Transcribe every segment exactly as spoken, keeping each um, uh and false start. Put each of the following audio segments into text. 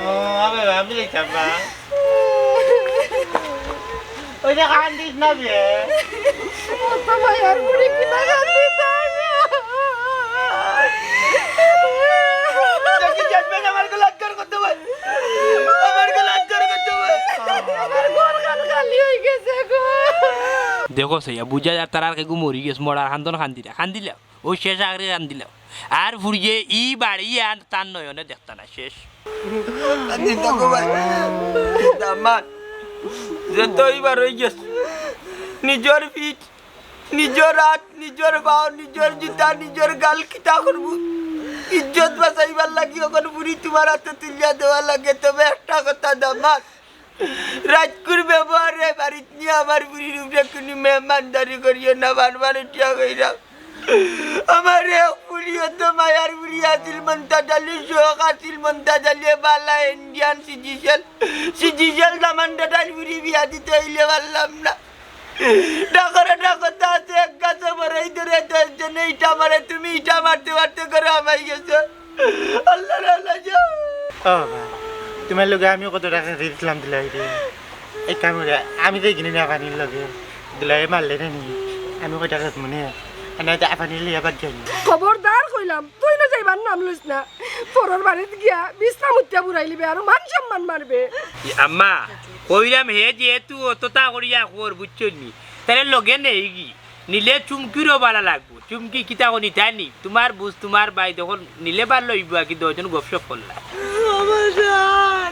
ও, আবে, আমি দেখতাম না। ওই যে কান্দিস না বে। কত মায়ার বুড়ি কিনা কান্দি তাই। দেখি, জন্মে আমার গলা আটকার করতে পারে। আমার গলা আটকার করতে পারে। আমার ঘর খান খালি হয়ে গেছে গো। দেখো সইয়া, বুঝা যার তারার কেগু মরি গেছে, মরার কান্দন কান্দিরা, কান্দিলা। ও শেষ আখরি কান্দিলা। আর ফুরিয়ে ই বাড়ি আর তার নয়নে দেখতা না, শেষ। কান্দি তো গো ভাই। দামান। যে তো এইবার হয়ে গেছে। নিজর পিঠ, নিজর আত, নিজর পাও, নিজর জুতা, নিজর গাল কিতা করবো? ইজ্জত বাঁচাইবার লাগি অখন বুড়ি তুমার আতো তুলিয়া দেওয়া লাগে। তবে একটা কথা দামান, রাইতকুর ব্যবহারে বাড়িত নিয়া আমার বুড়ির উপরে কুনু মেহমানদারি করিও না, বারবার উঠিয়া কইরাম। আমার এক ফুড়ি অত মায়ার ফুড়ি আছিল, মন্তাজ আলীর শখ আছিল, মন্তাজ আলীয়ে বালা ইন্ডিয়ান সিজিশন, সিজিশন দামান দাদার ফুড়ি বিয়া দিতে অইলে পারলাম না। ডাকরে ডাকো, তা আছে এক গাছে বড়ই ধরে দশ জনে ইটা মারে, তুমি ইটা মারতে মারতে করে হামাই গেছো। আল্লাহ রে আল্লাহ, যাও। ও ভাই, তুমার লগে আমিও কত টাকা খেয়েছিলাম দিলাই রে। এই কামড়ে আমি তো এখানে না পানির লগে দিলাই মারলে না নি। আমি কয় টাকা মনে না তো পানি লিয়ে আবার যাই। খবরদার কইলাম, তুই না যাইবার নাম লইস না। পরর বাড়িত গিয়া বিশ্রাম উঠতে বুড়াইলিবে, আরো মান সম্মান মারবে। আম্মা, কইরাম হে যেহেতু অততা করিয়া কর, বুঝছো নি? তাহলে লগে নেই কি? নিলে চুমকিরও বালা লাগবো। চুমকি কিতা করি তাই নি? তুমার বুঝ, তুমার ভাই, তখন নিলে বার লইবো আর কি, দুইজন গপশপ করলা। বাবা জান,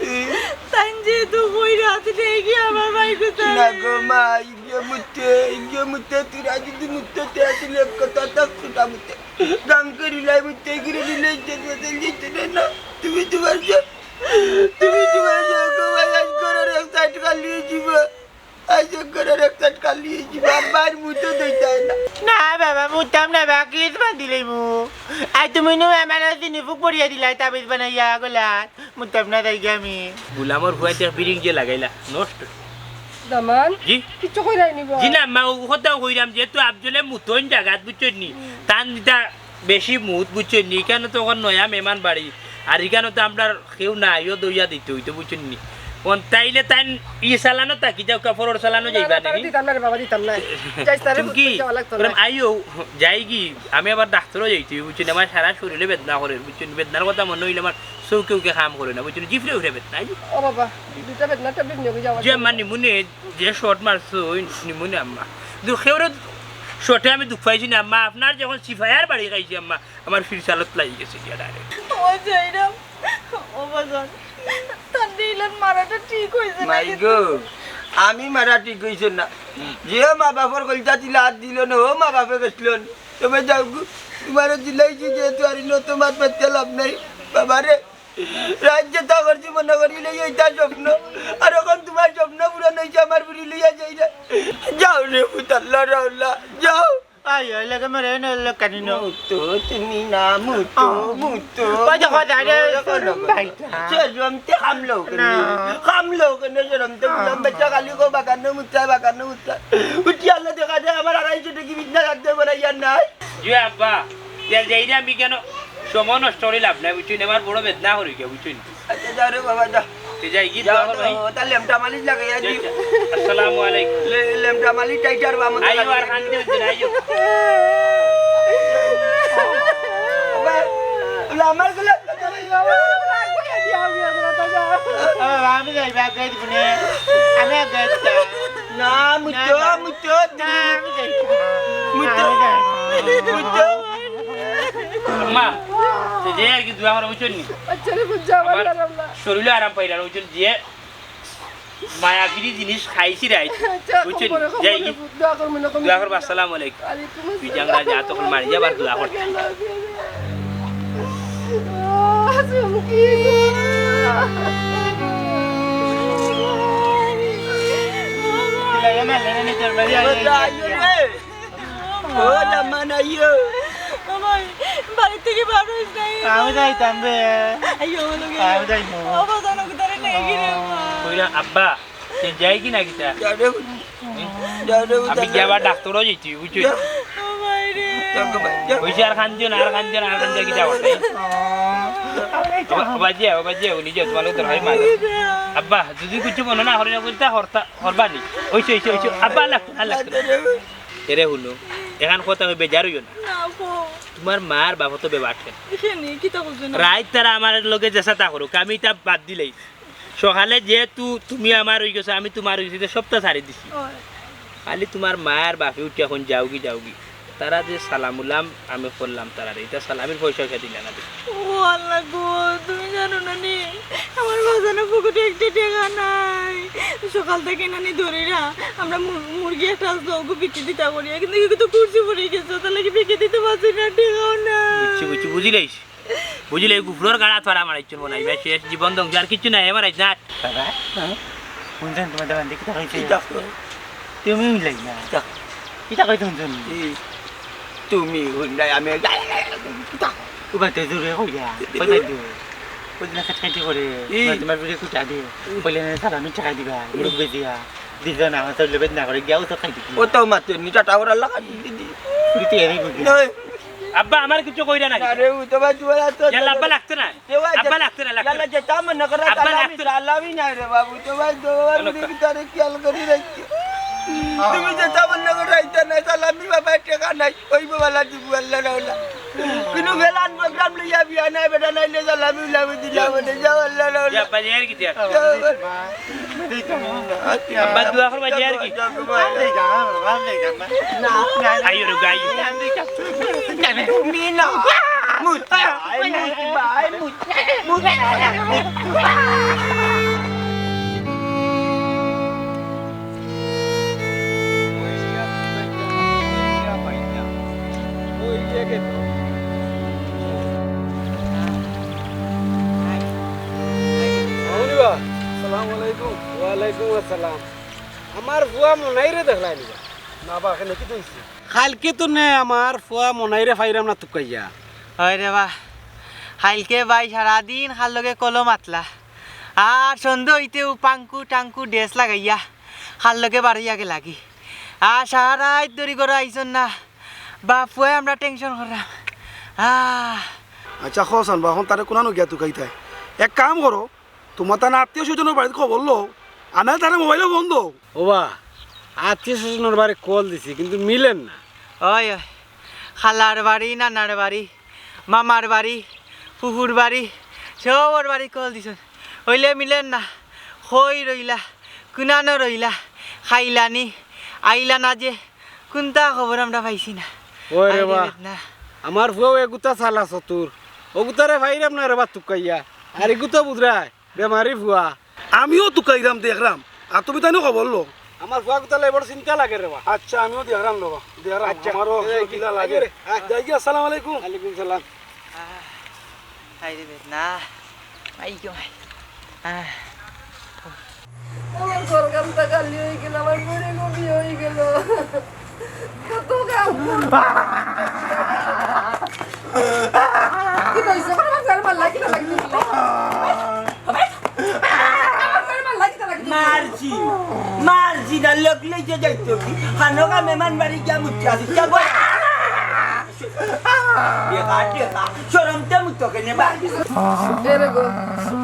তাইন যেহেতু কইরা, তুই দেখি আমার ভাই কোথায়? না গো মা, ইগে মুতে, ইগে মুতে, তুই রাজি দি মুতে, তে আসলে এক কথা তা ছুটা মুতে। গাম করি লাই মুতে, গিরে দিলে ইজ্জত বদল দিতে না। তুমি তুমার যা, তুমি তুমার যা গো ভাই, আজ করার এক সাইড খালি হয়ে যাবো। আইজ ঘরের এক সাইড খালি হইছে, আর বাইর মুতো দইতায় না। না বাবা, মুতাম না বা, কিস বান্ধি লইমু। আই তুমি নু আমার চিনি ফুক পড়িয়া দিলাই, তাবিজ বানাইয়া গলাত। মুতাম না তাই আমি। গুলামর ফুয়াইতে বিরিং যে লাগাইলা, নষ্ট। দামান? জি? কিচ্ছু কইরাই নিব? জি না, মা, ও কথাও কইরাম, যেহেতু আফজলে মুতন জাগাত, বুঝছইন নি? তান দিতা বেশি মুত, বুঝছইন নি? ইখানো তো অখন নয়া মেহমান বাড়ি। আর ইখানো তো আমরার কেউ নাই, ও দইয়া দিতে অইতো, বুঝছইন নি? অন তাইলে তাইন ই চালানো থাকি যাও, কাপড়র চালানো না, যাইবা না, তারে নাকি? দিতাম না রে বাবা, দিতাম না। যাইস না রে, তুমি কি? যাওয়া লাগতো না। ওরম আইও, যাই কি? আমি আবার ডাক্তারও যাইতে অইবো, বুঝছইন নি? আমার সারা শরীরে বেদনা করে, বুঝছইন নি? বেদনার কথা মনে অইলে আমার চউখে উখে কাম করে না, বুঝছইন নি? জিফরে উফরে বেদনা, আইও। ও বাবা, দুইটা বেদনা ট্যাবলেট নিয়ে যাওয়া জি আম্মা, লাগতো। নিমুনে যে শট মারছো, ওই নিমুনে আম্মা। কিন্তু কেউরে শটে আমি দুখ পাইছি না আম্মা, আপনার যখন সিফায়ার বাড়ি খাইছি আম্মা, আমার ফিরসালত লাগি গেছে গিয়া direct। ও যাইরাম, ও বাজান, তান দিলন মারাটা ঠিক হইছে না মাই কিন্তু। গো, আমি মারা ঠিক হইছে না। যে মা বাপর কলিজা তিলা হাত দিল না, ও মা বাপে গেছিল না। তুমি যাও গো, তোমারে দিলাইছি যেহেতু আর নত মাত মাততে লাভ নাই। বাবা রে, রাজ্যে তা করছি মনে করি লই এইটা স্বপ্ন। আর এখন তোমার স্বপ্ন পূরণ হইছে, আমার বুড়ি লইয়া যাই রে। যাও রে পুত, আল্লাহ রাউলা, যাও। আয়, আয়, লাগে মরে না, লাগে কানি না। মুতো তুমি না, মুতো, আহ। মুতো। ওই দেখো, দাঁড়িয়ে মুতো, শরম মুতো। ভাইটা। শরম তে হামলো কেনে? না। হামলো কেনে শরম তে? আহ। বুলাম বাচ্চা খালি কো বাগানো মুতা, বাগানো মুতা। উঠি আল্লাহ দেখা যায়, আমার আড়াইশো টাকা বিছনা রাখতে পারাইয়ার নাই। জি আব্বা, তেল যাই রে আমি কেন? সময় নষ্ট করে লাভ নাই, বুঝছইন? আমার বড় বেদনা করে গিয়া, বুঝছইন? আচ্ছা, যাও রে বাবা, যাও। তে যাই কি যাও দোয়া করো, তো, এই? তা লেমটা মালিশ লাগাইয়া যাই, দিও। যাই। আসসালামু আলাইকুম। লে-, লেমটা মালিশ টাইটার বামন আইও, আর লাগাইয়া কান্দি দিও। হইছে না, আইও। বাবা, বলে আমার গুলো ও বাবা, আমি যাই, ব্যাগ গাই দিব নে। আমি এক গাই দিতাম। না, মুতো, না, না। মুতো, না, আমি যাই। মুতো, আমি যাই। মুতো। আম্মা, তে যে আর কি দোয়া করো, বুঝছইন নি? আচ্ছা রে, বুঝ যা, আমার আমার আল্লাহ, আল্লাহ। শরীরে আরাম পাইরা না, বুঝছইন? যে মায়াফিরি জিনিস খাইছি রাইত, আচ্ছা, বুঝছইন? কবরে, যাই কবরে, কি? দোয়া করবেন, কবরে। দোয়া করবো, আসসালামু আলাইকুম। ওয়ালাইকুম আসসালাম। তুই জাংলা যা, তখন মারি যা, আবার দোয়া কর। আহ, চুমকি গো। ও জামান আইও। ও ভাই, বাড়ি থেকে বার হইস নাই। আমি যাইতাম বে। আইও, আমার লগে। আমি যাইমু। ও বাবা, জানো কোথায় নেই কি রে মা? কইরা আব্বা, তে যাই কি না কিতা? যাও রে, যাও রে, আমি যাও গিয়া আবার রে। ডাক্তারও যাইতে, বুঝছো? যাও। ও ভাই রে। অইছে, আর কান্দিও না, আর কান্দিও না, আর কান্দিও না, কিতা করতে? ও বাজিয়া, ও বাজিয়া, উনি যে তোমার লোক দরকারি মাছ। আব্বা, যদি কিছু মনে না করি না করি, তা হরতা, হরবানি। অইছে, অইছে, অইছে। আব্বা, আল্লাহ, আল্লাহ। এরে হুনো, এখান কথা আমি বেজার অইও না। না, কও। তোমার মার বাবা তো বেবাট কেন? এখানে কিতা করছে না? রাইত তারা আমার লগে যেছা তা করুক, আমি ইতা বাদ দিলাই। সকালে যেহেতু তুমি আমার অই গেছো, আমি তোমার অই গেছি, ইতা সবটা ছাড়ি দিছি। ওই। খালি তোমার মার বাপে উঠি এখন যাওগি, যাওগি। তারা যে সালাম উলাম আমি করলাম তারারে, ইতা সালামির পয়সা উঠা দিলা না। ও আল্লাহ গো, তুমি জানো না নি, আমার বাজানো পকেটে একটা টেকা নাই। সকাল থাকি নানি ধরিরা, আমরা মুর-, মুরগি একটা আসলো, ওগু বিক্রি দিতা করিয়া, কিন্তু এগু তো কুরসি পড়ি গেছে, তার লাগি বিক্রি দিতে পারছি না, টেকাও নাই। বুঝছি, বুঝছি, বুঝিলাইছি। বুঝিলে এই গুফরর গাড়া তোরা মারাইছুন মনে হয়, শেষ জীবন ধ্বংস, আর কিচ্ছু নাই, এবার আইস না। বাবা, হ্যাঁ? হুনছইন তোমার দামান দেখি তাকাইছে। কিতা? তুমি হুনলাই না। কিতা? কিতা কইতে হুনছইন? এই, তুমি হুনলাই, আমি কিতা? উবাই তো জোরে কইয়া, কইতে দিও। ওই দিন কাটকাটি করে, এই। তোমার, তোমার ভিডিও কুটা দিও। কইলে না, স্যার, আমি টাকা দিবা, মুরব্বি দিয়া। দিছ না, আমার তো লেবেদ না করে গিয়াও তো খাই দিবি। ও তো মাত্র নি টাটা ওরা লাগা দিদি। দিতে এনে বুঝি। নয়। আব্বা, আমার কিছু কইরা না। আরে, ও তো ভাই, তোমার হাত তো ইয়াল্লা, আব্বা লাগতো না। দেওয়া আব্বা যে-, লাগতো না, লাগতো ইয়াল্লা, না। যেটা মনে করে, আব্বা তাহলে আমি লাগতো না। চালাবি না রে বাবু, তোমার দোয়ার কেন মুড়ি কা- ভিতরে খেয়াল করি রাখছি। তুমি যেটা মনে করে, এটা নাই, তাহলে আমি বাবা টেকা নাই, ওই বাবা দিব, আল্লাহ রাওলা। কোনো বেলান প্রোগ্রাম লইয়া বিয়া নাই, বেটা নাইলে চালাবি, উলাবি দিলাম, মানে যাও, আল্লাহ রাওলা। ইয়া, বাজার কি দিয়া? যাও। আব্বা দোয়া করবা যে আর কি? আইও রে, আইও। মামুনি বা, আসসালামু আলাইকুম। ওয়ালাইকুম আসসালাম। আমার ফুয়া মনাইরে দেখলায় নি বা? না বা, কেনে কিতা অইছে? কাইলকে তো নে আমার ফুয়া মনাইরে পাইরাম না তুকাইয়া। অয় রে বা, কাইলকে ভাই সারাদিন কার লগে কলো মাতলা। আর সন্ধ্যা অইতেউ পাঙ্কু টাঙ্কু ড্রেস লাগাইয়া কার লগে বারইয়া গেলাগি। আর সারা রাইত ধরি ঘরো আইছইন না। বাপ ফুয়ায় আমরা টেনশন কররাম। আহ। আচ্ছা, কও চাইন বা, অখন তারে কুনানো গিয়া তুকাইতায়? এক কাম করো, তুমার তান আত্মীয় স্বজনর বাড়িত খবর লও, আর নাইলে তারে মোবাইলো ফোন দেও। ওবা, আত্মীয় স্বজনর বাড়ি কল দিছি, কিন্তু মিলের না। অয়, অয়। খালার বাড়ি, নানার বাড়ি, মামার বাড়ি, ফুফুর বাড়ি, সবর বাড়ি কল দিছইন। অইলে মিলের না। কই রইলা, কুনানো রইলা, খাইলা নি, আইলা না যে, কুনতা খবর আমরা পাইছি না। ওরে আরে বা, বেদনা। আমার ফুয়াও এগুতা চালা চতুর, অগুতারে পাইরাম না রে বা তুকাইয়া, আর এগুতা বুঝরায়। বেমারি ফুয়া। আমিও তুকাইরাম দেখরাম। আর তুমি তাইনও খবর লও। আমার ফুয়া গুতালে বড় চিন্তা লাগে রে বা। আচ্ছা, আমিও দেখরাম রে বা। দেখরাম। আচ্ছা, আমারও এই, কিলা লাগে। এই রে, আয়। যাইগি, আসসালামু আলাইকুম। ওয়ালাইকুম সালাম। আহ, হায় রে বেদনা। আই গো মাই। আহ। আমার ঘর কামটা খালি অই গেল, আমার বুড়ি গুলি অই গেল। কত কাম। কিতা অইছে? আমার ঘরে মারলা, কিতা লাগি তুমি? আমার ঘরে মারলা, কিতা লাগি তুমি? মারছি, মারছি না, লোক লইয়া যাইতো কি? খানোকা মেহমান বাড়ি গিয়া মুতি আসি, যা বল। দেখা, দেখা, শরমতে মুতো কেনে বাড়ি। এরে গো,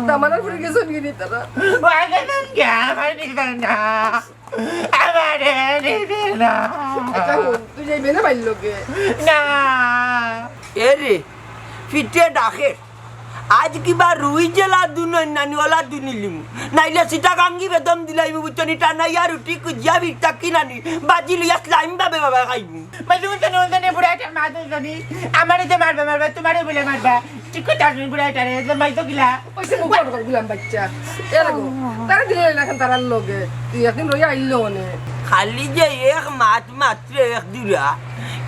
দামানর ফুড়ি গেছইন গি নি তারা? ওই গেছইন গি, আমার নিতা না। আমারে নিতা না। আচ্ছা, হুন, তুই যাইবে না বাড়ির লগে? না। এরে, ফিটে ডাকে। আজ কিবা রুই জেলা দুন নানি ওলা দুনিলিমু। নাইলে সিটাগাঙ্গি বেদম দিলাইমু বুঝছো নি, টানাইয়া রুটি কুজিয়া বিকটা কি নানি। বাজি লইয়া স্লাইম ভাবে বাবা খাইমু। মাঝে মধ্যে নন্দনে বুড়াইটার মা দুজনি। আমারে যে মারবা, মারবা, তোমারে বলে মারবা। ঠিক কথা শুনি বুড়াইটারে, এদের মাই তো গিলা। ওই সে মুখ বন্ধ কর, গুলাম বাচ্চা। এরে গো, তারা দিলে না কেন তারার লগে? তুই একদিন রইয়া আইলো অনে। খালি যে এক মাত মাত্র এক দুরা,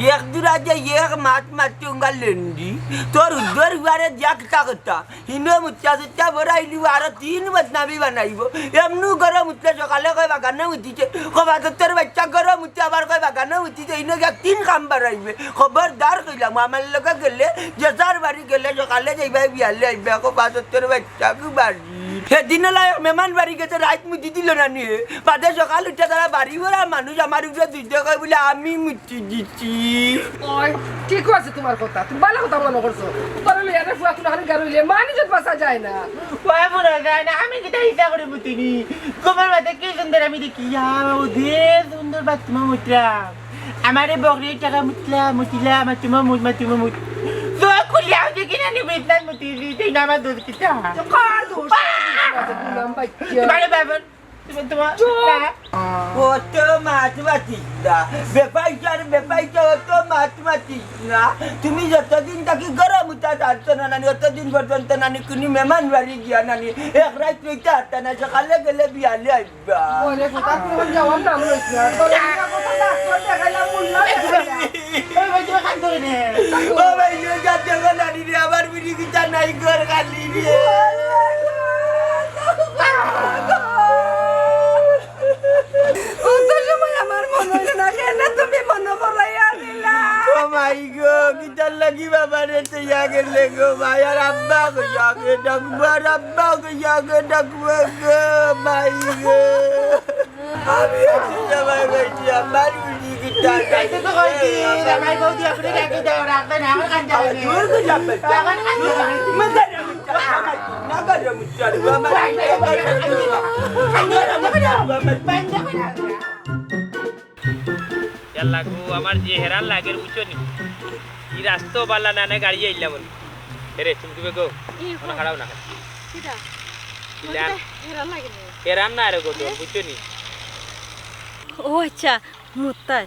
এক দুরা যে এক মাত মাত্র উঙ্গা লেন্ডি। তোর উদ্দর উয়ারে যা কিতা কথা। হিনো মুচ্চা সুচ্চা বড়াইলিব, আরো তিন বদনামি বানাইব। এমনু গরম উঠলে সকালে কয় বাগানো উঠিছে, কবা তোর বাচ্চা গরম উঠে আবার কয় বাগানো উঠিছে, ইনো গিয়া তিন কাম বাড়াইবে। খবরদার কইলাম, আমার লগে গেলে, যে যার বাড়ি গেলে সকালে যাইবা, বিয়ালে আইবা, কবা তোর বাচ্চা কি বাড়ি। হেদিন অলা এক মেহমান বাড়ি গেছে, রাইত মুতি দিল না নি। বাদে সকাল উঠিয়া তারা বাড়ি ঘরর মানুষ আমার উপরে দুষ দেয়, কয় বুলে আমি মুতি দিছি। ওই, ঠিক আছে তোমার কথা, তুমি ভালা কথা মনো করছো। তোমার লইয়া রে ফুয়া কুনখান গার অইলে মান ইজ্জত বাঁচা যায় না। ওই বুড়া যায় না, আমি কিতা ইচ্ছা করি মুতিনি? গোবর বাদে কি সুন্দর আমি দেখি, ইয়া, ও যে সুন্দর বাথরুমো মুতরা। আমারে বকরি টাকা মুতলা, মুতিলা, আমার তুমা মুত, মা তুমা মুত। দোয়া খুলিয়া আমি দেখি না, নি বিছনাত মুতি দিতে না, আমার দোষ কিতা? তো কার দোষ? আহ! গুলাম বাচ্চা। তোমার বাবা, তুমি তোমার চুপ। হ্যাঁ? অত মাত মাতিস না। বেপাইচার, বেপাইচার, অত মাত মাতিস না। তুমি যতদিন থাকি গরম উঠা থাকতো না, নানি, অতদিন পর্যন্ত নানি কুনি মেহমান বাড়ি গিয়া নানি, এক রাইত রইতে পারতা না, সকালে গেলে বিয়ালে আইবা। ওরে, কোথা তুমি যাওয়ার নাম লইছ না। তোর এই কথা ডাক্তার দেখাইলাম, মুল্লা দেখাইলাম। এই ভাই, তুমি কান ধরে নে। ও ভাই, লই যা, দেখো নানি রে, আমার বিড়ি কিতা নাই ঘর খালি রে। অত সময় আমার মনে হইল না, কেন তুমি মনে পড়াইয়া দিলা? ও মাই গো, কিতার লাগি বাবারে তইয়া গেলে গো, ভাই আর আব্বা কইয়া গে ডাকবো, আর আব্বা কইয়া গে ডাকবো গো, মাই গো। আমি আছি সবাই কইছি, আমার উনি কিতা এই তো তো কইছি, আমার বউ দিয়ে আপনি ডাকি দাও, রাখবে না, আমার কান যাবে না। দূর করে যাবে। আমার কান যাবে না। ইয়াল্লা গো, আমার যে হেরান লাগের, বুঝছো নি? ই রাস্তা বালা না, না গাড়ি আইলাম আমি। এরে, তুমি কি বেগো? ই, ওনা খাড়াও না। কিটা? ইলান। হেরান লাগে নি? হেরান না রে গো, তো, এ? বুঝছো নি? ও আচ্ছা, মুত্তায়।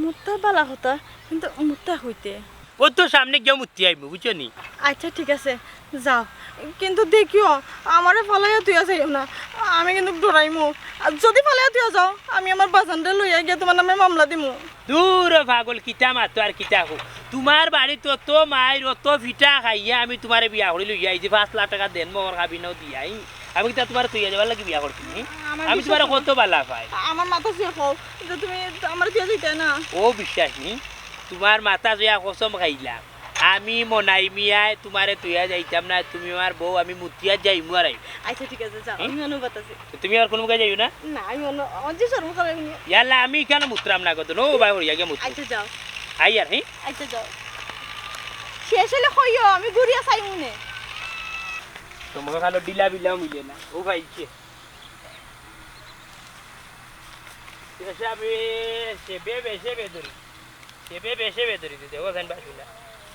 মুত্তায় বালা কথা, কিন্তু মুত্তায় কইতে। ও তো সামনে গিয়া মুতি আইমু, বুঝছো নি? আচ্ছা, ঠিক আছে, যাও। কিন্তু দেখিও, আমারে ফালাইয়া তুইয়া যাইও না। আমি কিন্তু ডরাইমু। আর যদি ফালাইয়া তুইয়া যাও, আমি আমার বাজানরে লইয়া গিয়া তোমার নামে মামলা দিমু। দূর ও পাগল, কিতা মাতো আর কিতা কও। তোমার বাড়িত অত মাইর, অত ফিটা খাইয়া আমি তোমারে বিয়া করি লইয়া আইছি, পাঁচ লাখ টাকা দেন মোহর কাবিনও দিয়াই। আমি কিতা তোমারে থইয়া যাবার লাগি বিয়া করছি নি? আমার আমি বিশ্বাস তোমারে হয় না। কত বালা পাই। আমার মাথা শেষ হোক, কিন্তু তুমি আমারে দিয়া যাইতায় না। ও বিশ্বাস নি? তোমার মাথা ছইয়া কসম খাইলাম। আমি মনাই মিয়ায় তোমারে থইয়া যাইতাম না, তুমি আমার বউ, আমি মুতিয়া যাইমু আর আইমু। আচ্ছা, ঠিক আছে, যাও, হুম? আমি অনুবাদ আছি। তো তুমি আর কোনো মুখে যাইও না? না, আমি অন্য, আমার যে শরম করে উনি। ইয়াল্লা, আমি কেন মুতরাম না কত? নো, ভাই, ওর আগে মুতরাম। আচ্ছা, যাও। আই আর, হ্যাঁ? আচ্ছা, যাও। শেষ হলে কইও, আমি ঘুরিয়া চাই মনে। তোমার কালো ডিলা বিলাও মিলে না। ও ভাই, কে? এসে আমি, সে বে, বে, সে বে ধরি। সে বে, বে, সে বে ধরি দিতে, ও ফ্যান বাসু না।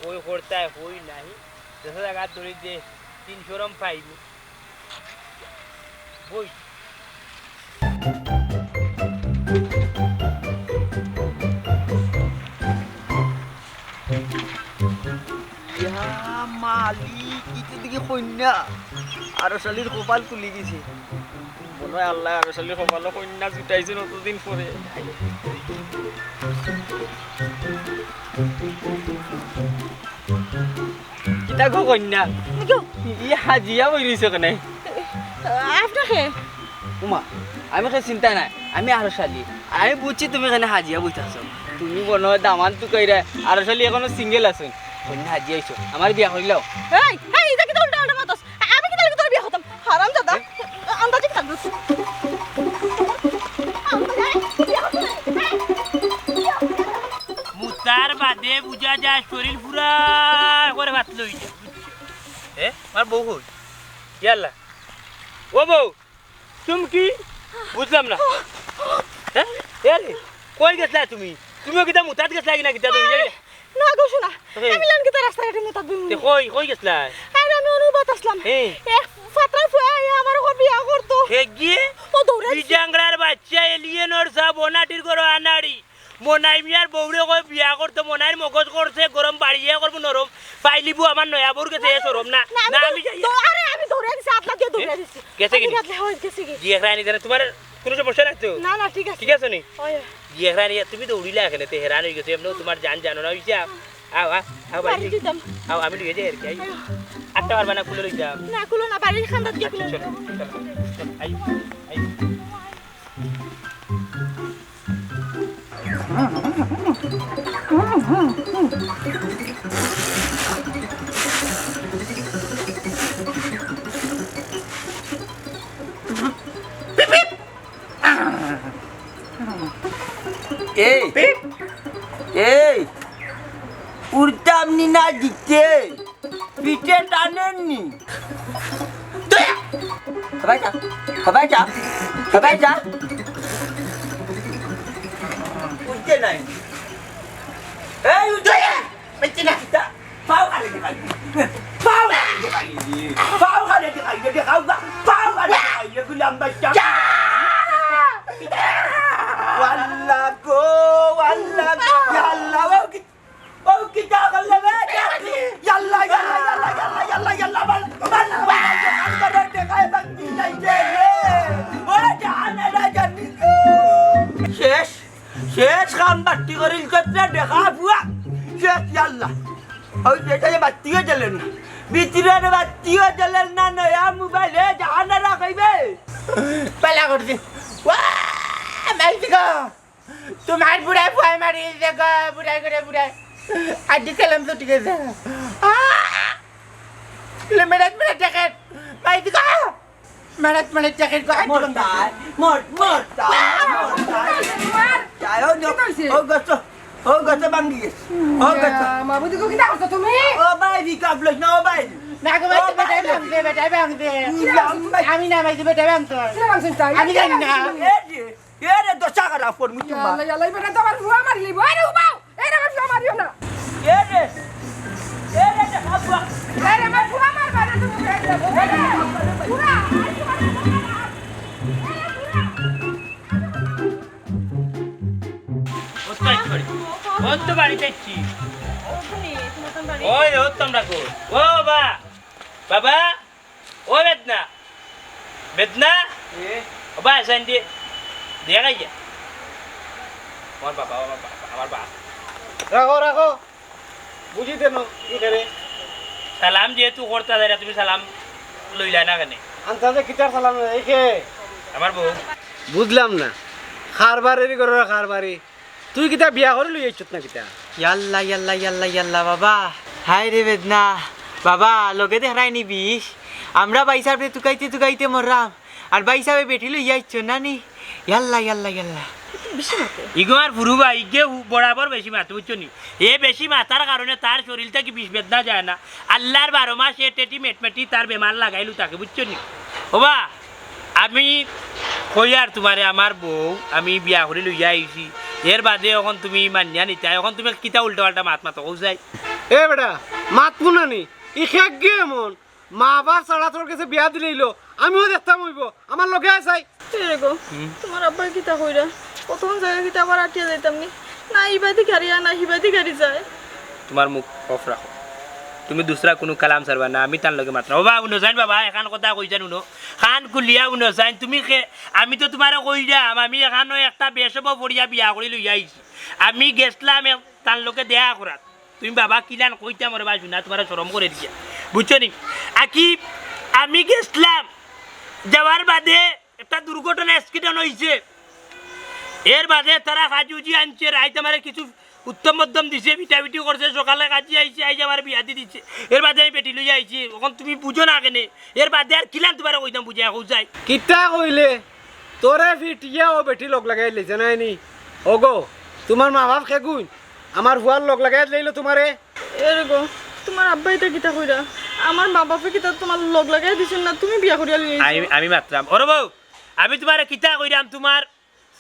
ওই করতায়, হই নাই। দশ হাজার ধরি দে, তিন শরম পাইবি। বই। ইয়া মালিক, ইতে দেখি কইন্যা। আরশ আলীর কপাল খুলি গেছে। মনে হয় আল্লাহ আরশ আলীর কপালো কইন্যা জুটাইছে অতদিন পরে। কিতা গো কইন্যা? কিতা? ই হাজিয়া বই রইছো কেনে? আপনাকে? উমা, আমি কে চিন্তা নাই, আমি আরশ আলী। আমি বুঝছি তুমি কেনে হাজিয়া বই থাকছো। তুমি মনে হয় দামান তুকাইরা, আরশ আলী এখনো সিঙ্গেল আছো। কইন্যা হাজিয়া আইছো, আমার বিয়া করিলাও। এই, এই, ইটা কিতা উল্টা উল্টা মাতস? আমি কিতা লাগি তোর বিয়া করতাম? হারাম জাদা। আন্দাজে কিতা করছিস? মুতার বাদে বুঝা যায় শরীর পুরা করে ভাত লই যায়। এ, আমার বউ কই? ইয়াল্লা। ও বউ, তুমি কি? বুঝলাম না। হ্যাঁ? এ রে, কই গেছলা তুমি? তুমিও কিতা মুতাত গেছলা কি না কিতা তুমি? না গো সোনা, হে। আমি লান কিতা রাস্তাঘাটে মুতাত বইমু? তে কই, কই গেছলা? আরে আমি অনুবাদ আসলাম। হে। এক ফাতরা ফুয়া আইয়া আমার ঘর বিয়া করতো। হে গিয়ে? ও দৌড়াইছে। বিজাংরার বাচ্চা এলিয়েনর সা বনাটির ঘর আনাড়ি। মনাই মিয়ার বউরে কই বিয়া করতো, মনাইর মগজ করছে গরম, বাড়িয়ে করবো নরম। পাইলিবু আমার নয়া বউর গেছে, এ শরম না। না, আমি না, আমি যাই। দৌ-, আরে, আমি দৌড়ে দিছি, আতলা দিয়ে দৌড়ে দিছি। গেছে কি? আতলা, হয়, গেছে কি? গিয়ে রানি জানে তোমার কোনো সমস্যা নাই তো? না, না, ঠিক আছে। ঠিক আছে নি? ওই। গিয়ে রানি, তুমি দৌড়িলা এখানে, তে হেরান হয়ে গেছে, এমনিও তোমার জান জানো না হইছে। আও, আও, আও, বাড়ি বাড়ি। যাইতাম। আও, আমি লইয়া যাই আর কি, আই। আইও। আটটা পারবা না, খুলে লইতাম। না, খুলো না, বাড়ির খান্দাত গিয়ে আচ্ছা, খুলো। চলো, চলো, চলো, আই, আই। যে টানেননি। হবাই চা, হবাই চা, হবাই চা। উঠতে নাই। এই উঠে যা। বেঁচে না কিতা? পাও খালি দেখাই। পাও খালি দেখাই। পাও খালি দেখাই। দেখাও গা। পাও খালি দেখাই। গুলাম বাচ্চা। আল্লাহ গো, আল্লাহ গো, ইয়া আল্লাহ, ও কি, ও কিতা করলে রে? ইয়াল্লা, ইয়াল্লা, ইয়াল্লা, ইয়াল্লা, ইয়াল্লা, ইয়াল্লা, মাল, মাল, মাল, মাল, মাল, মাল, দেখায় বাকি নাই যে রে। ও জানে না জানি। শেষ, শেষ কাম বাট্টি করিল কতরে দেখা পুয়া। শেষ ইয়াল্লা। ওই যেটা যে বাত্তিও জ্বলের না। ভিতরে বাত্তিও জ্বলের না, নয়া মোবাইলে জাহানারা খাইবে। পেলা করছি। ওয়া, মাইজি গো। তোমার বুড়ায় ফুয়াই মারি দিছে গো, বুড়াই করে বুড়াই। আজ যে তেলম ছুটি গেছে। আহ! লে মেরাজ মেরাজ দেখেন। মাইজি গো। মেরাজ মেরাজ দেখেন গো, আজ মরতাই, মর, মরতাই, মরতাই। যাও, যাও। কিতা হইছে? ও গেছে, ও গেছে ভাঙ্গি গেছে। ও গেছে। ইয়া, মাবুদি গো, কিতা করছো তুমি? ও ভাই, পিক আপ লইস না, ও ভাই। না গো ভাই, ও বেটায় ভাই। ভাঙছে, বেটায় ভাঙছে। উম, আমি না ভাই, বেটায় ভাঙছে। কিতা ভাঙছে তাই? আমি জানি না। এ রে, এ রে, দশা খারাপ করমু তোমার। ইয়াল্লা, ইয়াল্লা, এই বেটা তো আমার ফুয়া মারি লইবো। আরে উবাও, এই রে, আমার ফুয়া মারিও না। এ রে, এ রে, দেখা ফুয়া। এই রে, আমার ফুয়া মারবা না তুমি, এই রে, ফুয়া। ওই তো বাড়িতে আছি। ওই, ও তোমরা কই? ও বা, বাবা, ও বেদনা, বেদনা, এ? ও বা, এসান দিয়ে, দিয়ে খাইয়া। আমার বাবা, আমার বাবা, আমার বাবা। রাখো, রাখো। বুঝি দেন, কি করে? সালাম যেহেতু করতা যাইরা, তুমি সালাম লইলা না কেনে? আনসাদে কিতার সালাম লইলা? এই কে? আমার বউ। বুঝলাম না। কারবারেরই করো না কারবারি। তুই কিতা বিয়া করি লই আইছত না কিতা? ইয়াল্লা, ইয়াল্লা, ইয়াল্লা, ইয়াল্লা, বাবা। হায় রে বেদনা। বাবা, লগে দেখরায় নি বিষ। আমরা ভাইসাবরে তুকাইতে তুকাইতে মররাম। আর ভাইসাবে বেটি লইয়া আইছো না নি? ইয়াল্লা, ইয়াল্লা, ইয়াল্লা। বেশি মাতে। ইগো আর ফুরুবা, ইগে হু-, বরাবর বেশি মাতে, বুঝছো নি? এ বেশি মাতার কারণে তার শরীর থাকি বিষ বেদনা যায় না। আল্লার বারো মাস এ টেটি মেটমেটি তার বেমার লাগাইলু থাকে, বুঝছো নি? ওবা, আমি কইয়ার তোমারে আমার বউ, আমি বিয়া করি লইয়া আইছি। এর বাদে অখন তুমি মানিয়া নিতায়, অখন তুমি কিতা উল্টা পাল্টা মাত মাতো, কও চাই? এ বেটা, মাতমু না নি? ই খেক গিয়ে এমন? মা বাপ ছাড়া তোর গেছে বিয়া দিলাইলো, আমিও দেখতাম অইবো, আমার লগে আয় চাই। এরে গো, হুম? তোমার আব্বায় কিতা কইরা? কতক্ষণ জাগা কিতা আবার আটিয়া যাইতাম নি? না ইবাদি গাড়ি আয়, না হিবাদি গাড়ি যায়। তোমার মুখ off রাখো, তুমি দুসরা কুনু কালাম ছাড়বায় না, আমি তার লগে মাতরাম। ওবা, হুনো চাইন বাবা, এখান কথা কইছাইন হুনো, কান খুলিয়া হুনো চাইন, তুমি খে-, আমি তো তোমারে কইরাম, আমি এখানো একটা বেসব পড়িয়া বিয়া করি লইয়া আইছি। আমি গেছলাম এক-, তার লগে দেখা করাত। তুমি বাবা কিলান কইতাম ওরে বা হুনা, তোমারে শরম করে দিয়া। বুঝছো নি? আকি আমি গেছলাম, যাওয়ার বাদে একটা দুর্ঘটনা, accident অইছে। এর বাদে তারা কাজি উজি আনছে, রাইত আমারে কিছু উত্তম মধ্যম দিছে, পিটাপিটি করছে, সকালে কাজি আইছে, আইজ আমারে বিয়াদি দিছে। এর বাদে আমি বেটি লইয়া আইছি, অখন তুমি বুঝো না কেনে? এর বাদে আর কিলান তোমারে কইতাম বুঝাইয়া কও চাই। কিতা কইলে? তোরে ফিটিয়া ও বেটি লগ লাগাই লইছে নায় নি? ওগো, তোমার মা বাপ খেগুইন, আমার ফুয়ার লগ লাগাই লইলো তোমারে। এরে গো, তোমার আব্বায় ইতা কিতা কইরা? আমার মা বাপে কিতা তোমার লগ লাগাই দিছইন না, তুমি বিয়া করিয়া লইয়া আইছো? আমি, আমি মাতরাম। ওরে বউ, আমি তোমারে কিতা কইরাম, তোমার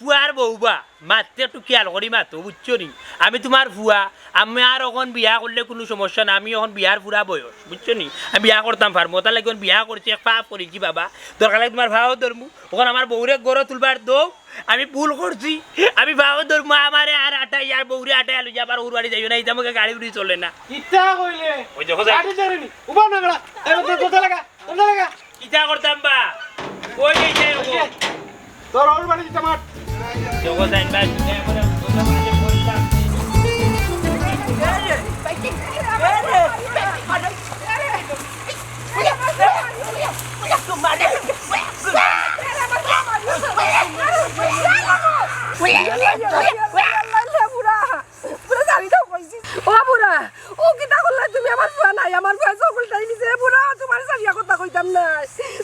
ফুয়ার বউ বা, মাততে একটু খেয়াল করি মাতো, বুঝছো নি? আমি তোমার ফুয়া, আমি আর অখন বিয়া করলে কুনু সমস্যা না, আমি অখন বিয়ার ফুরা বয়স, বুঝছো নি? আমি বিয়া করতাম পারমু, তার লাগি অখন বিয়া করছি, এক পাপ করিছি বাবা, দরকার লাগে তোমার ফাও ধরমু, অখন আমার বউরে ঘরো তুলবার দেও, আমি ভুল করছি, আমি ফাও ধরমু, আমারে আর আটাই, আর বউরে আটাই লইয়া আবার ওর বাড়ি যাইও না, ইতা মুখে গাড়ি উড়ি চলে না। কিতা কইলে? ওই দেখো যাই। গাড়ি ধরে নি, উবা না বেটা, এই বলতে কোথায় লাগা? কিতা করতাম বা? কই যাইতায় ওগো? তোর ওর বাড়ি দিতে মাঠ। জগৎ আইন ভাই, তুমি আমার কথা মাঝে বলতাম। বুড়া, জানি তো কইছি। ও বুড়া, ও কিতা করলা তুমি? আমার ফুয়া নাই, আমার ফুয়া চকুলটাই নিছে। বুড়া, তোমার সারিয়া কথা কইতাম না।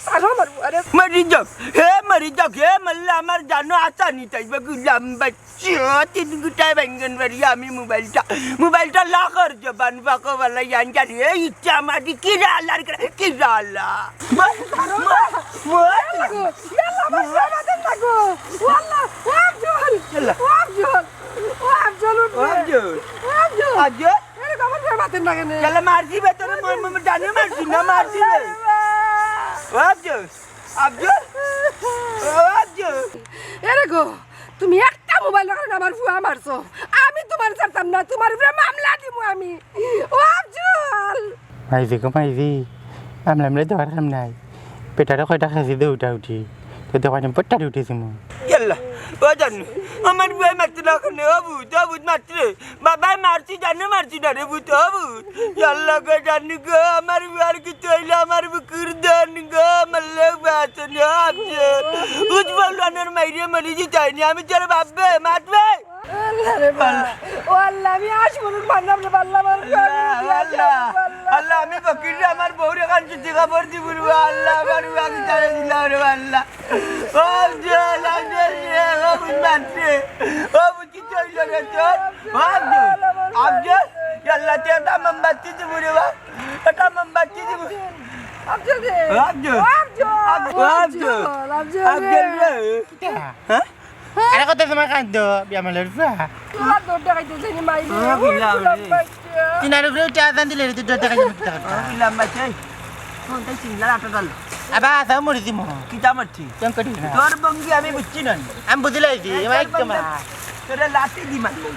ছাড়ো আমার ফুয়ারে। মরি যাও, হে রিদা গে মাল্লা আমার জানো আতা নিতাই বা গুলাম বাচ্চা তিন গুটায় বাঙ্গন বাড়ি আমি মোবাইলটা, মোবাইলটা লাখর জবান বাকো বালা ইয়ান জানি এই ইচ্ছা মাটি কি রালার করে কি রালা। মা, মা, মা। ইয়াল্লা, আমার বাবা দেন না গো। ও আল্লাহ, ও আফজল, ইয়াল্লা। ও আফজল, ও আফজল উঠবে। ও আফজল। ও আফজল। আফজল। এরে বাবা, তোর মাতেন না কেনে? ইয়াল্লা, মারছি বে তোরে, মন, মন, জানে মারছি না, মারছি বে। আল্লাহ রে বাবা। ও আফজল। আফজল? ও আফজল? এরে গো, তুমি একটা মোবাইলর কারণে আমার ফুয়া মারছো। আমি তুমারে ছাড়তাম না, তুমার উপরে মামলা দিমু আমি। ও আফজল! মাইজি গো মাইজি, মামলা মামলা দেওয়ার কাম নাই। বেটারে কয়টা খেছি দে উঠা উঠি। তো দেখো আমি পট্টারি উঠেছি মু। ইয়াল্লা, ও জানু, আমার ফুয়ায় মারতে না কেনে, ও ভূত, ও ভূত মারতে। বাবায় মারছি, জানে মারছি না রে ভূত, ও ভূত। ইয়াল্লা গো জানু গো, আমার ফুয়ার কিছু অইলে আমার বুকুর দেন গো, মারলে বাঁচে না, আফজল। উজ বলরানোর মাইরে মরি যে যায়নি, আমি তোর বাপ বে, মারবে। আল্লাহ রে বাবা। ও আল্লাহ, আমি আশ মনুর মারলাম রে, আল্লাহ, আমার আল্লাহ, আল্লাহ, আল্লাহ, আমি ফকির রে, আমার বউরে কান চুটি কাপড় দিব রে, আল্লাহ, আমার ফুয়াকে তাড়া দিলাম রে, আল্লাহ। ও আফজল, আফজল রে, ও ভূত মারছে। ও ভূত কিতা অইল রে তোর? ও আফজল, আফজল, ইয়াল্লা, তুই একটা মোমবাতি দিব রে বা। একটা মোমবাতি দিব। আফজল রে। ও আফজল। ও আফজল। আফজল। ও আফজল। আফজল, আফজল আফজল রে। রে। হ্যাঁ? আরে কত সময় কান্দ, বিয়া মালের ফুয়া। তোরা দৌড় দেখাইতে যাইনি মাইরে। ও, বিয়া মালের। তিনার উপরে উঠে আজান দিলে রে, তুই দৌড় দেখাইতে যাবি, কিতা করতা? ও, বিয়া মালের। কোনটাই চিনলা, আটা ডাল। আবা, আসাও মরি দিমু। কিতা মারছি? কেন করি না? তোর ভঙ্গি আমি বুঝছি না। আমি বুঝি লাইছি, এ, এবার তোর ভঙ্গি। তোরে লাঠি দি মারবো।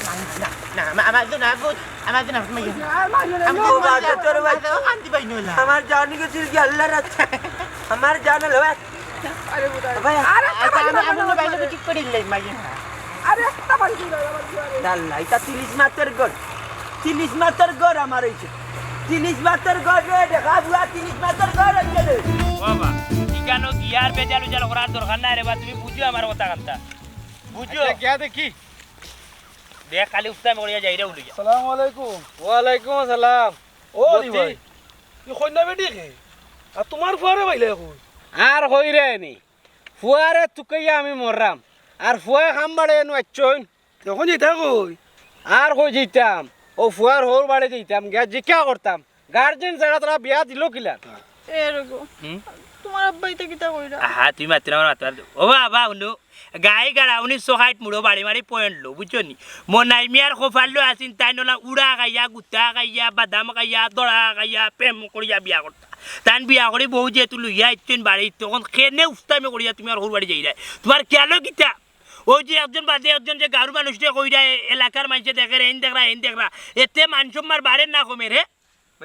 না, না, না, আমা-, আমার তো না, বুঝ, আমার তো না, বুঝ, মাইয়া। আর মারলো না, আমি ও তো বাবা, মারলো। তোর বাবা। আচ্ছা, ও কান্দি পাই নইলা। আমার জান গেছিল কি আল্লাহর রাস্তা? আমার জান হলো এক। আরে বুড়া। ভাই, আরে আচ্ছা, আমি, আমি তো বাইরে ঠিক করে দিলাই, মাইয়া। আরে একটা বাড়ি দিল, আমার দুয়ারে। আল্লাহ, এটা তিরিশ মাত্র ঘর। তিরিশ মাত্র ঘর আমার হইছে। তিরিশ মাত্র ঘর রে, দেখা বুয়া, তিরিশ মাত্র ঘর হইছে রে। বাবা, ইখানো গিয়ার বেজাল উজাল করার দরকার নাই রে বা, তুমি বুঝো আমার কথা কান্তা। বুঝো। আচ্ছা, গিয়া দেখি। দেখ, খালি উস্তামি করিয়া যাই রে, উলিয়া। আসসালামু আলাইকুম। ওয়ালাইকুম আসসালাম। ও, আলী ভাই, ই কইন্যা বেটি কে? আর তুমার ফুয়ারে পাইলে কই? আর কই রে নি? ফুয়ারে তুকাইয়া আমি মররাম। আর ফুয়ায় কাম বাড়ে এনু আইচ্ছইন। তখন যাইতা কই? আর কই যাইতাম? ও ফুয়ার হউর বাড়ি যাইতাম, গিয়া জিকা করতাম। গার্জেন ছাড়া তারা বিয়া দিল কিলা? এরকম। হুম? তুমার আব্বা ইতা কিতা কইরা? আহা, তুমি মাতিও না, আমার মাত বাদ দেও। ও বাবা, হুনো, গাই গাড়া উনিশশো ষাইট মুড়ো বাড়ি মারি পয়েন্ট লো, বুঝছো নি? মনাই মিয়ার কপাল লো আছিন, তাইন অলা উড়া খাইয়া, গুতা খাইয়া, বাদাম খাইয়া, দড়া খাইয়া, প্রেম করিয়া বিয়া করতা। তাইন বিয়া করি বউ যেহেতু লইয়া আইছইন বাড়ি, তখন কেনে উস্তামি করিয়া তুমি আর হউর বাড়ি যাইরায়? তুমার খেয়ালো কিতা? ওই যে একজন বাদে একজন যে গারু মানুষরে কইরা এ-, এলাকার মানষে দেখের, এইন দেখরা, এইন দেখরা, এতে মান সম্মান বাড়ের না কমের, হে?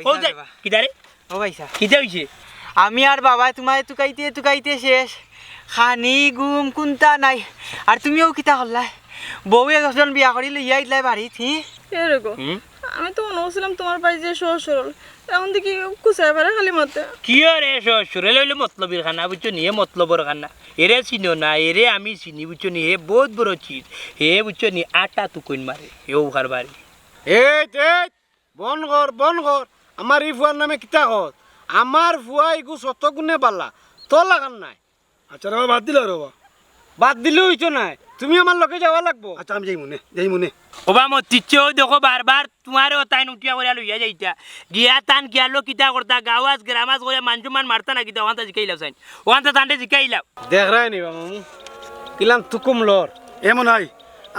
ও যাই, কিতা রে? ও ভাইসাব। কিতা অইছে? আমি আর বাবায় তুমারে তুকাইতে তুকাইতে শেষ। খানি ঘুম কুন্তা নাই। আর তুমিও কিতা করলায়? বউ একজন বিয়া করি লইয়া আইলায় বাড়িত, হি? এরে গো, হুম? আমি তো মনো করছিলাম তুমার ভাই যে সহজ সরল। এখন দেখি কুচায় পারে খালি মাতে। কিওরে সহজ সরল? অইলো মতলবির খানা, বুঝছো নি? এ মতলবর খানা। এরে চিনো না, এরে আমি চিনি, বুঝছো নি? হে বউত বড় চিজ। হে, বুঝছো নি? আটা তুকইন মারে। হে অউ কারবারি। এই, এই, বন্ধ কর, বন্ধ কর। আমার ই ফুয়ার নামে কিতা কস? আমার ফুয়া ইগু শতগুণে বালা, তোর লাখান নায়। আচ্ছা রে বা, বাদ দিলাও রে বা। বাদ দিলে অইতো নায়, তুমি আমার লগে যাওয়া লাগবো। আচ্ছা, আমি যাইমু নে, যাইমু নে। ও বা মতিচ্ছে, অউ দেখো বারবার তুমারেও তাইন উঠিয়া করিয়া লইয়া যাইতা। গিয়া তান খেয়ালো কিতা করতা, গাউ আছ, গ্রাম আছ করিয়া মান সম্মান মারতা না কিতা, অখানতা জিকাইলাও চাইন। অখানতা তানরে জিকাইলাও। দেখরায় নি বা মামু, কিলান তুকুম লর। এমন নাই,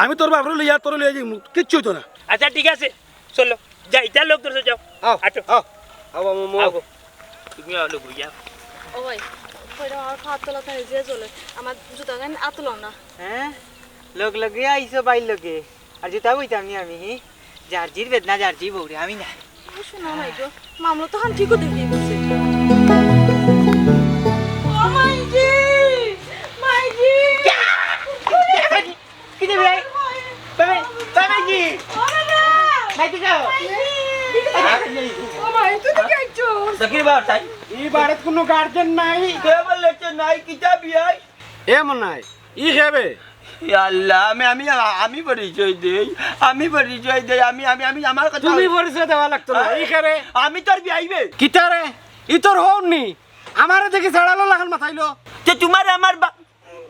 আমি তোর বাপরে লইয়া, তোরে লইয়া যাইমু, কিচ্ছু অইতো না। আচ্ছা, ঠিক আছে। চলো, যাই, যার লোক ধরছো, যাও। আও, আটো। আও, আও, বাবা, মো। আও গো। তুমি আও, লোক, যাও। ও ভাই, কইরা আমার পার তলা থাকি যে জ্বলে, আমার জুতা গান আতো লও না। হ্যাঁ? লোক লগে আইছো বাইর লগে। আর জুতা বইতাম নি আমি, হি? যার জির বেদনা, যার জি বউরে, আমি না। ও শোনা নাই গো, মামলা তো হান ঠিকও দেখি গেছে। ও মাইজি, মাইজি। কিরে ভাই? ভাই, ভাই, ভাই, ভাই কি? ও বাবা! ভাই, তুই যাও। ভাই! ও ভাই, তুই তো গেছো। দেখি বার তাই। ই বাড়িত কুনু গার্জেন নাই। কে বললে যে নাই, কিতা বিয়াই? এ মনাই, ই খেবে? ইয়া আল্লাহ, আমি, আমি, আমি পরিচয় দেই, আমি পরিচয় দেই, আমি, আমি, আমি, আমার কথা তুমি পরিচয় দেওয়া লাগতো না, আ? ই খেবে? আমি তোর বিয়াইবে। কিতা রে? ই তোর হউর নি? আমারে দেখি ছাড়ালো লাখান মাতাইলো। তে তুমার আমার বা-,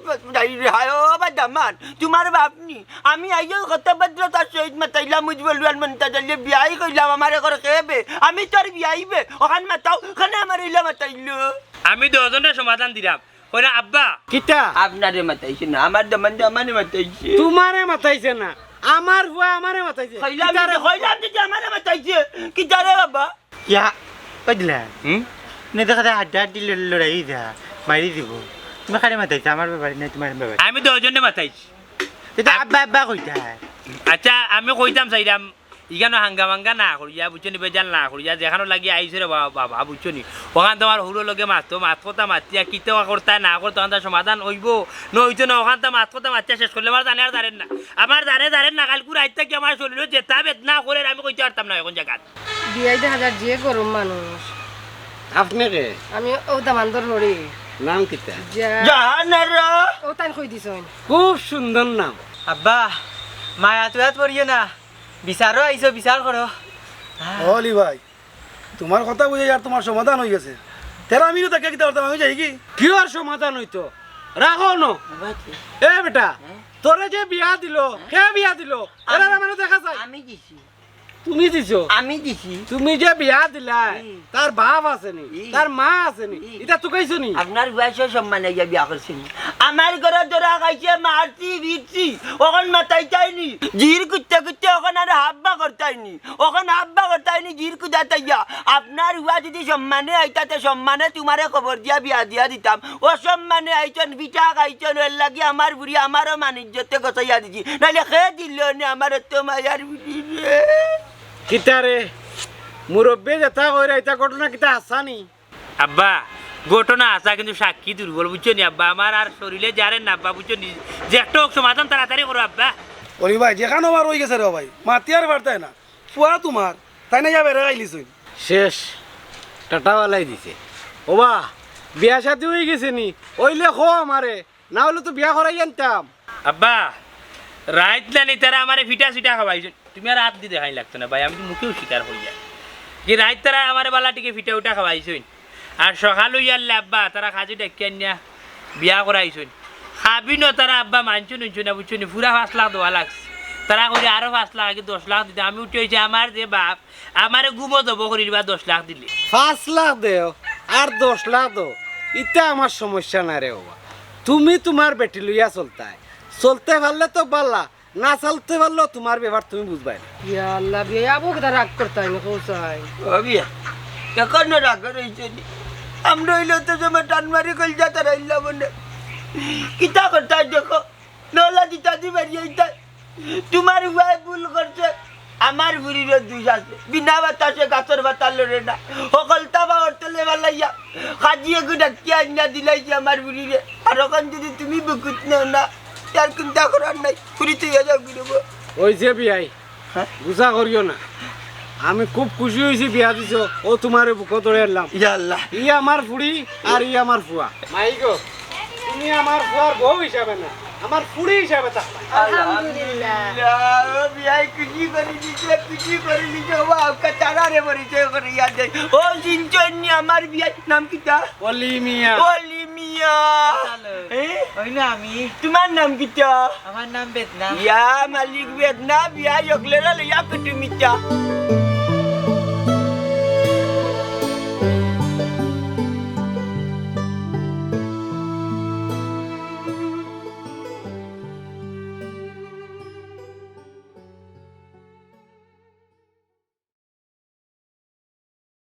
হায় রে হায়, ও বা দামান, তুমার বাপ নি? আমি আইয়াউ কত ভদ্রতার সহিত মাতাইলাম, উজ্জ্বল রুয়ান মন্তাজ আলী বিয়াই কইলাম, আমারে কর খেয়ে বে। আমি তোর বিয়াই বে, অখান মাতাও, কেনে আমার ইলা মাতাইলো? আমি দুইজনরে সমাধান দিরাম। কইরা আব্বা। কিতা? আপনারে মাতাইছে না, আমার দামান দামানে মাতাইছে। তুমারে মাতাইছে না, আমার ফুয়া আমারে মাতাইছে। কইলাম কিতারে দিদি, কইলাম দিদি, আমারে মাতাইছে। কিতারে বাবা? ইয়া, বুঝলা? হুম? নে দেখা যায় হাড্ডা হাড্ডি ল-, লড়াই অই যা, মারি দিব। তুমি কারে মাতাইছো, আমার ব্যাপারে নাই, তুমার ব্যাপারে। আমি দুইজনরে মাতাইছি। ইতা আব- আব্বা আব্বা কইতা। আচ্ছা, আমি কইতাম চাইরাম, ইখানো হাঙ্গা মাঙ্গা না করিয়া, বুঝছো নি, বেজাল না করিয়া, যেখানো লাগি আইছো রে বাবা, বাবা, বুঝছো নি? অখান তুমার হুরুর লগে মাতো, মাত কথা মাতিয়া, কিতা করতায় না করতায়, অখানতা সমাধান অইবো, না অইতো না, অখানতা মাত কথা মাতিয়া শেষ করলে আমার জানে আর জানেন না। আমার জানে জানেন না, কাইলকু রাইত থাকি আমার শরীরো যেতা বেদনা করের আমি কইতে পারতাম না অখন জাগাত। বিয়াই দেখা যার যে গরম মানুষ। আপনে কে? আমি অউ দামান্দর হরি। নাম কিতা? যা- জাহানারা। অউ তাইন কই দিছইন। খুব সুন্দর নাম। আব্বা, মায়া তুয়াত পড়িও না। বিচারো আইছো, বিচার করো। অলি ভাই, তুমার কথা বুঝে আর তুমার সমাধান অই গেছে। তেরা আমিও তাকে কিতা করতাম, আমি যাই কি? কিওর সমাধান অইতো? রাখো ন। এ বেটা, তোরে যে বিয়া দিলো, কে বিয়া দিলো? এরা মানে দেখা যায়। আমি দিছি। তুমি দিছো? আমি দিছি। তুমি যে বিয়া দিলায়, হুম। তার বাপ আছে নি? হুম। তার মা আছে নি? হুম। ইতা তুকাইছো নি? আপনার বয়সও সম্মানে গিয়া বিয়া করছি নি? আমার ঘরে ধরা খাইছে, মারছি, বিটছি, অখন মাতাইতায় নি? জির কুত্তে কুত্তে অখন আর হাব্বা করতায় নি? অখন হাব্বা করতায় নি? জির কুদা তাইয়া। আপনার হুয়া যদি সম্মানে আইতা, তে সম্মানে তুমারে খবর দিয়া বিয়া দিয়া দিতাম। অসম্মানে আইছইন, পিঠা খাইছইন, এর লাগি আমার বুড়ি আমারও মান ইজ্জতে গছাইয়া দিছি। নাইলে খে দিল নে আমার অত মায়ার বুড়ি রে। কিতা রে? মুরব্বি যেতা কইরা, ইতা ঘটনা কিতা হাছা নি? আব্বা, ঘটনা হাছা, কিন্তু সাক্ষী দুর্বল, বুঝছো নি আব্বা? আমার আর শরীরে জারের না আব্বা, বুঝছো নি? যে একটা হোক সমাধান তাড়াতাড়ি করো আব্বা। অলি ভাই, যেখানো আমার অই গেছে রে ভাই, মাতিয়ার পারতায় না। ফুয়া তুমার, তাইন আইয়া বেড়া খাইলিছইন। শেষ, টাটা বালাই দিছে। ওবা, বিয়া শাদি অই গেছে নি? অইলে কও আমারে, না অইলে তো বিয়া করাই আনতাম। আব্বা, রাইত নানি তারা আমারে ফিটা সিটা খাওয়াইছইন। তুমি আর আত দি দেখাইন লাগতো না ভাই, আমি তো মুখেও স্বীকার করিয়া। কি রাইত তারা আমারে বালা টিকে ফিটা উটা খাওয়াইছইন। আর সকাল অইয়ারলে আব্বা, তারা কাজি ডাকিয়া আনিয়া বিয়া করাইছইন। খাবি ন তারা আব্বা মানছইন হুনছইন না, বুঝছো নি? পুরা পাঁচ লাখ দেওয়া লাগছে। তারা কইরা আরো পাঁচ লাখ আগে দশ লাখ দিতে। আমি উঠি অইছি আমার যে বাপ, আমারে গুমো জবো করি দিবা দশ লাখ দিলে। পাঁচ লাখ দেও আর দশ লাখ দেও, ইতা আমার সমস্যা নায় রে বাবা। তুমি তুমার বেটি লইয়া চলতায়, চলতে পারলে তো বালা, না চলতে পারলেও তুমার ব্যাপার তুমি বুঝবায় না। ইয়া আল্লাহ, বিয়া আবু কিতা রাগ করতায় না, কও চাই। ও বিয়া, অখন রাগ রইছে নি? আমরা অইলে তো জমে টান মারি কইল যাতা রইলা মনে। কিতা করতায় দেখো, নলা দিতা দি বাড়ি আইতায়। তুমার উবায় ভুল করছে, আমার বুড়িরও দুষ আছে। বিনা বাতাসে গাছর পাতা লড়ে না। হকলতা বাওর তলে বালাইয়া, কাজি এগু ডাকিয়া আনিয়া দিলাইছি আমার বুড়িরে। আর অখন যদি তুমি বুকুত নেও না, তার চিন্তা করার নাই। ফুরি তুই যাও কি দেবো? অইছে বিয়াই, হ্যাঁ? গুসা করিও না। আমি খুব খুশি অইছি বিয়া দিছো, অউ তুমারে বুকো ধরি আনলাম। ইয়া আল্লাহ। ই আমার ফুড়ি আর ই আমার ফুয়া। মাই গো, তুমি আমার ফুয়ার বউ হিসাবে না, আমার ফুড়ি হিসাবে থাকবা। আলহামদুলিল্লাহ। আলহামদুলিল্লাহ। ও বিয়াই খুশি করি দিছে, খুশি করি দিছে। ও বাবা, চাচারে পরিচয় করিয়া দেই। ও চিনছইন নি আমার বিয়াই, নাম কিতা? অলি মিয়া। অলি মিয়া। হ্যালো। এ? অই না আমি। তুমার নাম কিতা? আমার নাম বেদনা। ইয়া মালিক বেদনা, বিয়াই অকলরে লইয়া কুটুমিতা।